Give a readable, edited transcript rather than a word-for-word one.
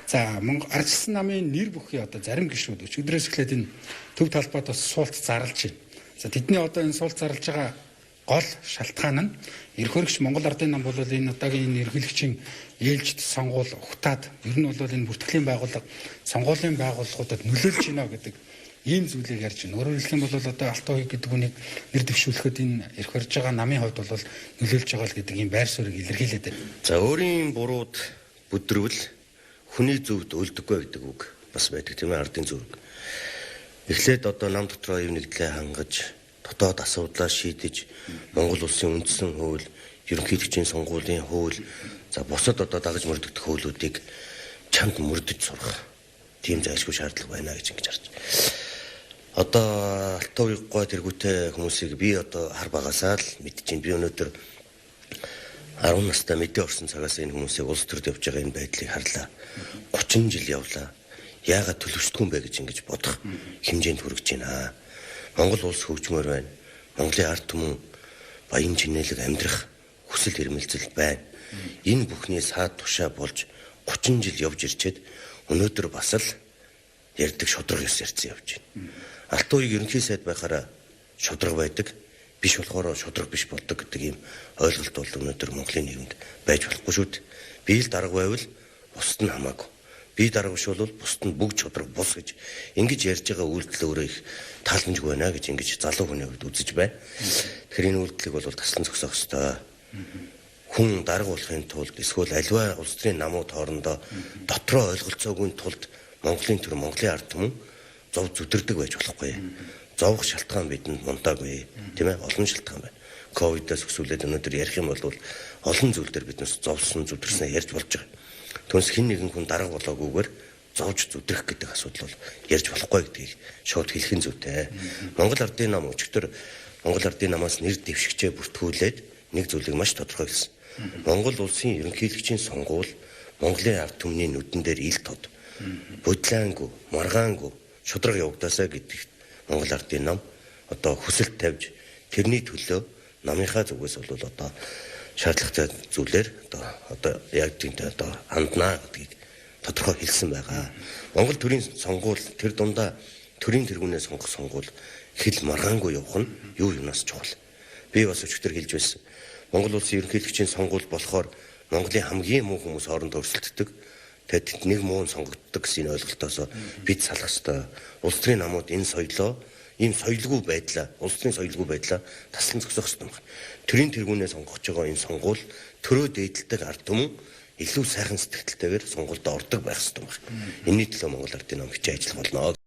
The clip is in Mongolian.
За, Монгол ардчилсан намын нэр бүхий одоо зарим гишүүд өчигдрөөс эхлээд энэ төв талбайд бас суулт зарлж байна. За, тэдний одоо энэ суулт зарлж байгаа гол шалтгаан нь эрх хөрөгч Монгол Ардын нам бол энэ удаагийн энэ ерөнхийлөгчийн ээлжит сонгуул ухтаад ер нь бол энэ бүртгэлийн байгууллага, сонгуулийн байгууллагуудад нөлөөлж байна гэдэг ийм зүйлийг ярьж байна. Өөрөөр хэлэх юм бол одоо Алтан гэдэг үнийг нэр дэвшүүлэхэд энэ эрх барьж байгаа намын хувьд бол нөлөөлж байгаа л гэдэг ийм байр суурийг илэрхийлээд байна. За, өөрийн бурууд бүдрвэл хүний зөвд үлдэггүй гэдэг үг бас байдаг, тийм ээ, ардын зүрэг. Эхлээд одоо нам дотроо ив нэгдлээ хангаж, дотоод асуудлаа шийдэж, Монгол улсын үндсэн хууль, ерөнхийлөгчийн сонгуулийн хууль, за бусад одоо дагаж мөрдөгдөх хуулиудыг чамд мөрдөж сурах тийм зайлшгүй шаардлага байна гэж ингэж харж. Одоо Алтан уяггүй тэргүүтэй хүмүүсийг би одоо хар багасаа л мэдчихээн. Би өнөөдөр 10 настай мэдээ орсон цагаас энэ хүмүүсийг улс төрд явж байгаа энэ байдлыг харлаа. 30 жил явлаа. Яагаад төлөвшдгүй юм бэ гэж ингэж бодох хэмжээнд хүрэж байна. Монгол улс хөгжмөр байна. Монголын ард түмэн баян чинээлэг амьдрах хүсэл эрмэлзэл байна. Энэ бүхний саад тушаа болж 30 жил явж ирчээд өнөөдөр бас л ярьдаг шудраг ёс ярьсан явж байна. Алтан уяг ерөнхий сайд байхаараа шудраг байдаг, биш болохоор шудраг биш болдог гэдэг ийм ойлголт бол өнөөдөр Монголын нийгэмд байж болохгүй шүү дээ. Би л дарга байвал бусд нь хамаагүй. Би дарга биш бол бусд нь бүгд шудраг бус гэж ингэж ярьж байгаа үйлдэл өөрөө их тааламжгүй байна гэж ингэж залуу хүний хувьд үзэж байна. Тэгэхээр энэ үйлдэлийг бол таслан зогсоох ёстой. Хүн дарга болохын тулд эсвэл аливаа улс төрийн намууд хоорондоо дотроо ойлголцоогүй тулд Монголын төр, Монголын ард түмэн зов зүдэрдэг байж болохгүй. Зовх шалтгаан бидэнд мундаагүй, тийм ээ, олон шалтгаан байна. Ковидоос өсвөлээд өнөөдөр ярих юм бол олон зүйл дээр биднес зовсон, зүдэрсэн ярьж болж байгаа. Түүнээс хэн нэгэн хүн дарга болоогүйгээр зовж зүдрэх гэдэг асуудал бол ярьж болохгүй гэдгийг шууд хэлэх нь зүйтэй. Монгол Ардын нам өчигдөр Монгол Ардын намаас нэр дэвшигчээ бүртгүүлээд нэг зүйлийг маш тодорхой хэлсэн. Монгол улсын ерөнхийлөгчийн сонгуул Монголын ард түмний нүдэн дээр ил тод. Бодлаангүй, маргаангүй, шудраг явагдаасаа гэдэгт Монгол Ардын нам одоо хүсэлт тавьж, тэрний төлөө намынхаа зүгээс бол одоо шаардлагатай зүйлээр одоо яг тиймтэй одоо ханднаа гэдгийг тодорхой хэлсэн байгаа. Монгол төрийн сонгуул тэр дундаа төрийн тэргүүнээ сонгох сонгуул хэл маргаангүй явах нь юу юунаас чухал. Би бас өчигдөр хэлж байсан. Монгол улсын ерөнхийлөгчийн сонгуул болохоор Монголын хамгийн муу хүмүүс хоорондоо өрсөлддөг. Тэгэд нэг муу нь сонгогддог гэсэн энэ ойлголтоос бид салах ёстой. Улс төрийн намууд энэ соёлоо, ийм соёлгүй байдлаа, улс төрийн соёлгүй байдлаа таслан зогсоох ёстой юм байна. Төрийн тэргүүнээ сонгож байгаа энэ сонгуул төрөө дээдэлдэг ард түмэн илүү сайхан сэтгэлтэйгээр сонгуульд ордог байх ёстой юм байна. Энэний төлөө Монгол Ардын нам хичээн ажиллах болно.